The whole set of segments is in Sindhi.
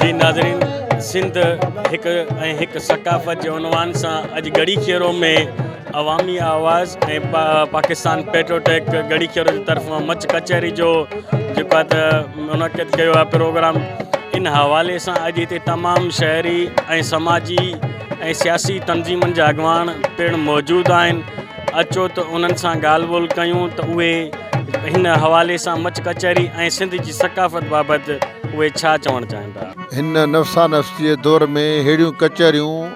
جي ناظرين سنڌ هڪ ۽ هڪ ثقافت جي عنوان سان اڄ ڳڙهي خيرو ۾ عوامي آواز ۽ پاڪستان پيٽروٽيڪ ڳڙهي خيرو جي طرفان مچ ڪچهري جو جيڪو آهي ته منعقد ڪيو آهي پروگرام ان حوالي سان اڄ هتي تمام شهري ۽ سماجي ۽ سياسي تنظيمن جا اڳواڻ پڻ موجود آهن اچو ته انهن سان ڳالهه ٻولهه ڪيون ته اهي هن حوالي سان مچ ڪچهري ۽ سنڌ جي ثقافت بابت اهي ڇا چوڻ چاهين ٿا. هن نفسا نفسي جي دور ۾ ههڙيون ڪچهريون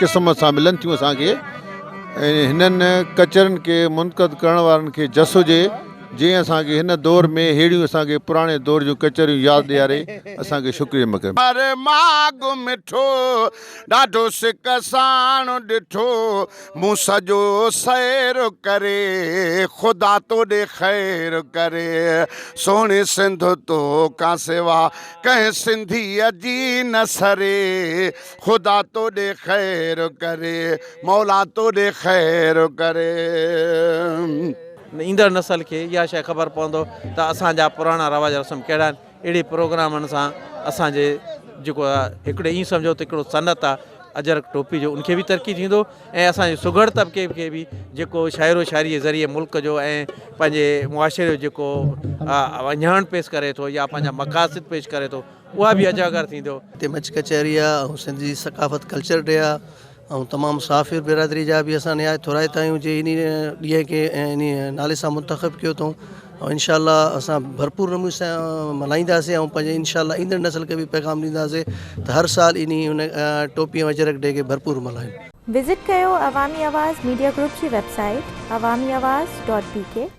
قسم سان ملن ٿيون اسان کي ۽ هنن ڪچهرين کي منعقد ڪرڻ وارن کي جس هجي جنهن اسان کي هن دور ۾ ههڙيون اسان کي پراڻي دور جون ڪچهريون ياد ڏياري اسان کي شڪريه مقدم. پر ماڳ مٺو ڏاڍو سڪ ساڻ ڏٺو مون سڄو سير ڪري خدا توڏي خير ڪري سهڻي سنڌ تو کان سوا ڪنهن سنڌيء جي نه سري خدا توڏي خير ڪري مولا توڏي خير ڪري. ايندڙ نسل کي اها شيء خبر پوندو ته اسان جا پراڻا رواج رسم ڪهڙا آهن. اهڙي پروگرامن سان اسان جي جيڪو آ هڪڙي ائين سمجهو ته هڪڙو صنعت آ اجرڪ ٽوپي جو ان کي به ترقي ٿيندو ۽ اسان جي سگهڙ طبقي کي به جيڪو شاعر و شاعري جي ذريعي ملڪ جو ۽ پنهنجي معاشري جو جيڪو اهڃاڻ پيش ڪري ٿو يا پنهنجا مقاصد پيش ڪري ٿو اها به اجاگر ٿيندو. هتي مچ ڪچهري آ ۽ سنڌ جي ثقافت ڪلچر ڊي آ ۽ تمام صحافي برادري جا به اسان نهايت ٿورائتا آهيون جي انهي ڏينهن کي ۽ انهي نالي سان منتخب ڪيو اٿئون ۽ انشاء الله اسان ڀرپور نموني سان ملهائينداسين ۽ پنهنجي انشاء الله ايندڙ نسل کي به پيغام ڏينداسين ته هر سال انهي ان ٽوپي ۽ اجرڪ ڊي کي ڀرپور ملهائين. وزٽ ڪيو عوامي آواز ميڊيا گروپ جي website Awami Awaz dot B K.